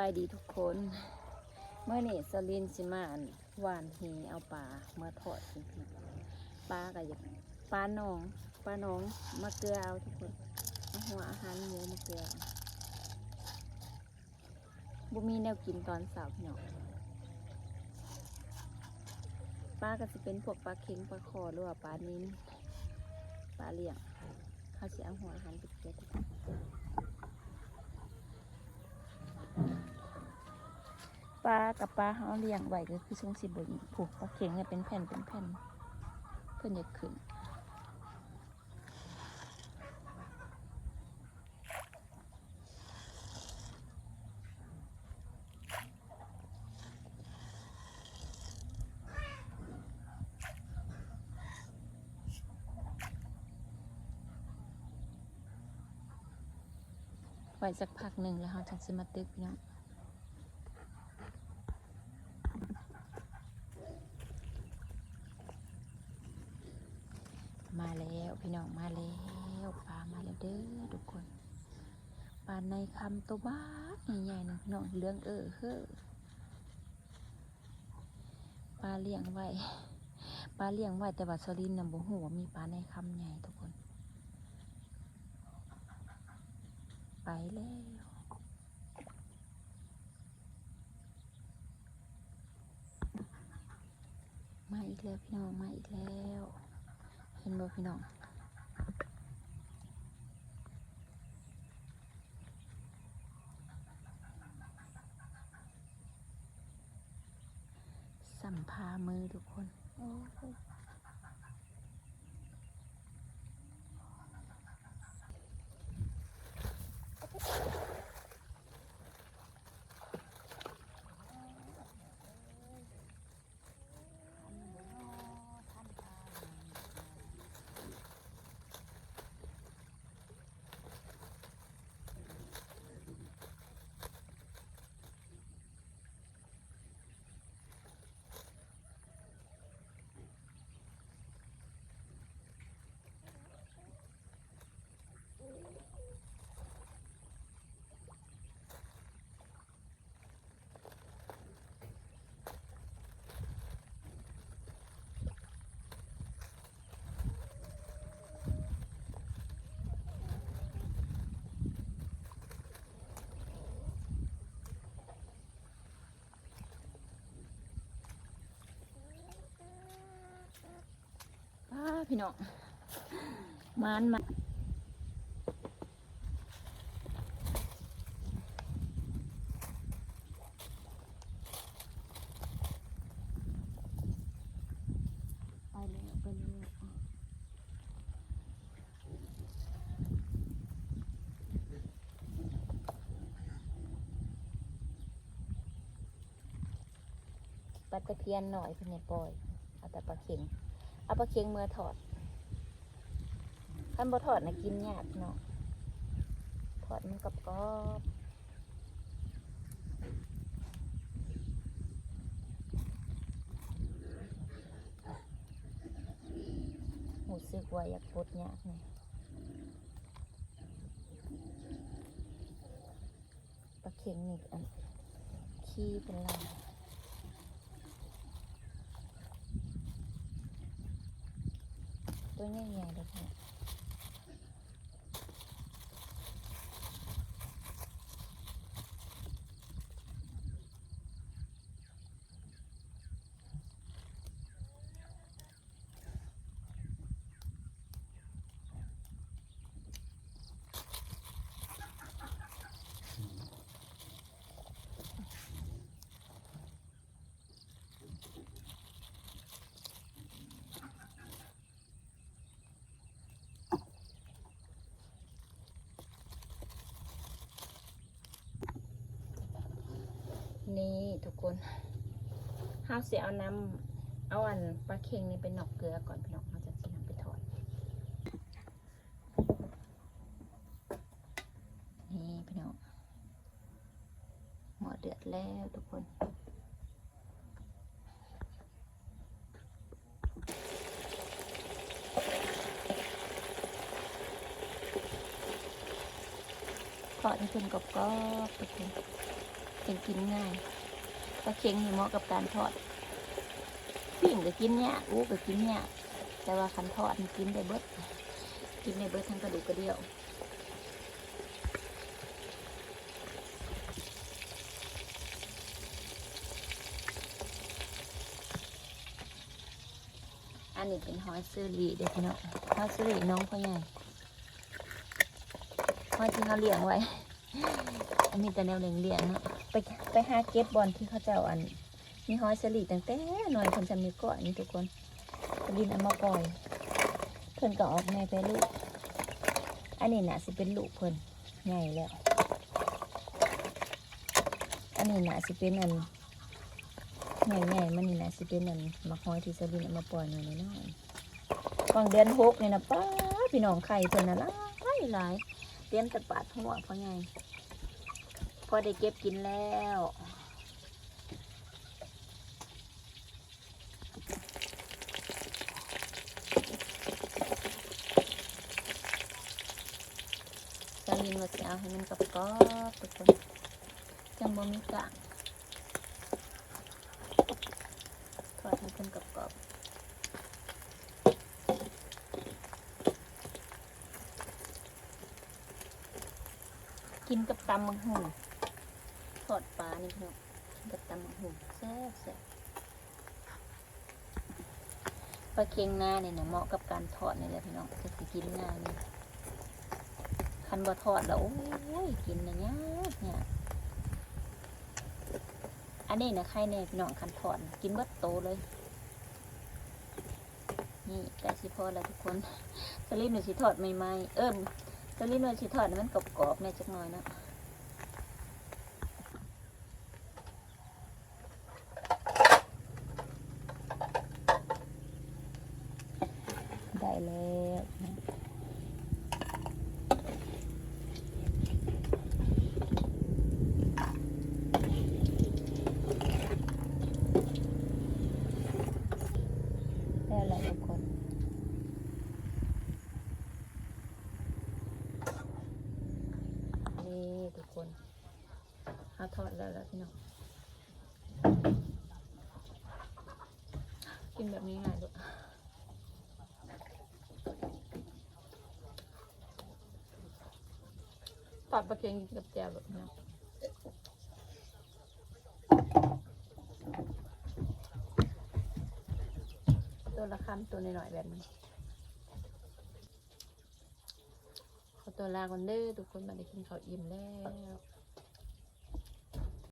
ສະບາຍດີທຸກຄົນ ມື້ນີ້ສະລິນຊິມາ ອັນ ຫວ່ານແຫເອົາປາມາທອດກິນ. ປາກໍຢາກ ປາໜອງ ປາໜອງ ມາເກືອເອົາທຸກຄົນ ເອົາຫົວອາຫານໝູມາເກືອ. ບໍ່ມີແນວກິນຕອນເຊົ້າພີ່ນ້ອງ. ປາກໍຊິເປັນພວກປາເຂັງ ປາຄໍ່ ຫຼືວ່າປານິນ ປາລ້ຽງ. ເຮົາຊິເອົາຫົວອາຫານໄປເກັບ. ປາກັບປາເຮົາລ້ຽງໄວ້ກໍຄືຊົງຊິບໍ່ອີກ. ຜູ້ ປາເຂັງນີ້ເປັນແຜ່ນເປັນແຜ່ນ ເພິ່ນຢາກຂຶ້ນ. ໄວ້ສັກພັກໜຶ່ງແລ້ວເຮົາຈັ່ງຊິມາຕຶກພີ່ນ້ອງ. ມາແລ້ວພີ່ນ້ອງ ມາແລ້ວ ປາມາແລ້ວເດີທຸກຄົນ. ປາໄນຄຳໂຕບັກໃຫຍ່ໆ ໜຶ່ງພີ່ນ້ອງ ເຫຼືອງເອີເຮີ. ປາລ້ຽງໄວ້ ປາລ້ຽງໄວ້ ແຕ່ວ່າສະລິນນະບໍ່ຮູ້ວ່າມີປາໄນຄຳໃຫຍ່ທຸກຄົນ. ໄປແລ້ວ. ມາອີກແລ້ວພີ່ນ້ອງ ມາອີກແລ້ວ ເຫັນບໍ່ພີ່ນ້ອງ? ສ່ຳພາມືທຸກຄົນ. ໂອ້ຍ. ອ້າ ພີ່ນ້ອງ ມານມາ ໄປແລ້ວ ໄປແລ້ວ. ປາຕະພຽນນ້ອຍເພິ່ນໃຫ້ປ່ອຍ ເອົາແຕ່ປາເຂັງ ເອົາປາເຂັງເມືອທອດ. ຄັນບໍ່ທອດນະກິນຍາກເນາະ ທອດມັນກອບໆ. ຮູ້ສຶກວ່າຢາກປົດຍາກແດ່. ປາເຂັງນີ້ ອັນ ຂີ້ເປັນລາຍ ຕົວໃຫຍ່ໆ ເດ້. ນີ້ທຸກຄົນ ເຮົາຊິເອົານ້ຳ ເອົາອັນປາເຂັງນີ້ໄປນອກເກືອກ່ອນພີ່ນ້ອງ ເຮົາຈັ່ງຊິນຳໄປທອດ. ນີ້ພີ່ນ້ອງ ໝໍ້ເດືອດແລ້ວທຸກຄົນ. ທອດໃຫ້ເພິ່ນກອບໆ ທຸກຄົນ. ຈັ່ງກິນງ່າຍ. ປາເຄັງນີ້ເໝາະກັບການທອດ, ປີ້ງກໍກິນຍາກ, ອູກໍກິນຍາກ, ແຕ່ວ່າຄັນທອດນີ້ກິນໄດ້ເບິດ, ກິນໄດ້ເບິດທັງກະດູກກະດ່ຽວ. ອັນນີ້ເປັນຫອຍເຊີຣີເດ້ພີ່ນ້ອງ, ຫອຍເຊີຣີນ້ອງພໍ່ໃຫຍ່, ຫອຍທີ່ເຮົາລ້ຽງໄວ້. ອັນນີ້ແຕ່ແນວລ້ຽງໆເນາະ, ໄປ ໄປຫາເກັບບ່ອນທີ່ເຂົາເຈົ້າ ອັນ ມີຫອຍເຊີຣີຕັ້ງແຕ່ນ້ອຍເພິ່ນຊ່ຳນີ້ກ້ອຍນີ້ທຸກຄົນ. ສະລິນເອົາມາປ່ອຍ, ເພິ່ນກໍອອກແມ່ແປລູກ. ອັນນີ້ໜ້າຊິເປັນລູກເພິ່ນ ໃຫຍ່ແລ້ວ. ອັນນີ້ໜ້າຊິເປັນ ອັນ ໃຫຍ່ໆມານີ້ນະ ຊິເປັນອັນໝາກຫອຍທີ່ສະລິນເອົາມາປ່ອຍໜ່ອຍນ້ອຍໆ. ຫວ່າງເດືອນຫົກນີ້ນະ ປ້າ ພີ່ນ້ອງ ໄຂ່ເພິ່ນນະຫຼາຍໆ, ເຕັມແຕ່ປາດຫົວພໍ່ໃຫຍ່. ພໍໄດ້ເກັບກິນແລ້ວ. ສະລິນວ່າຊິເອົາໃຫ້ມັນກອບໆ ທຸກຄົນ, ຈັ່ງບໍ່ມີກ້າງ. ທອດໃຫ້ເພິ່ນກອບໆ ກິນກັບຕຳບັກຫຸ່ງ, ທອດປານີ້ພີ່ນ້ອງ, ກິນກັບຕຳບັກຫຸ່ງແຊບໆ. ປາເຄັງນານີ້ນະ ເໝາະກັບການທອດນີ້ແຫຼະພີ່ນ້ອງ, ຈັ່ງຊິກິນງ່າຍນີ້. ຄັນບໍ່ທອດລະ ໂອ້ຍ ກິນນະຍາກໆ. ອັນນີ້ນະໄຄແນ່ພີ່ນ້ອງ, ຄັນທອດນະກິນເບິດໂຕເລີຍ. ນີ້ໃກ້ຊິພໍແລ້ວທຸກຄົນ. ສະລິນວ່າຊິທອດໃໝ່ໆ ເອີ້ນ ສະລິນວ່າຊິທອດໃຫ້ມັນກອບໆແນ່ຈັກໜ່ອຍເນາະ. ໄດ້ແລ້ວ ໄດ້ແລ້ວທຸກຄົນ. ນີ້ທຸກຄົນ ເຮົາທອດແລ້ວລະພີ່ນ້ອງ, ກິນແບບງ່າຍໆໂລດ. ທອດປາເຄັງກິນກັບແຈ່ວໂລດພີ່ນ້ອງ, ໂຕລະຄຳ ໂຕນ້ອຍໆແບບນີ້. ຂໍຕົວລາກ່ອນເດີທຸກຄົນ, ບັດນີ້ກິນເຂົ້າອີ່ມແລ້ວ.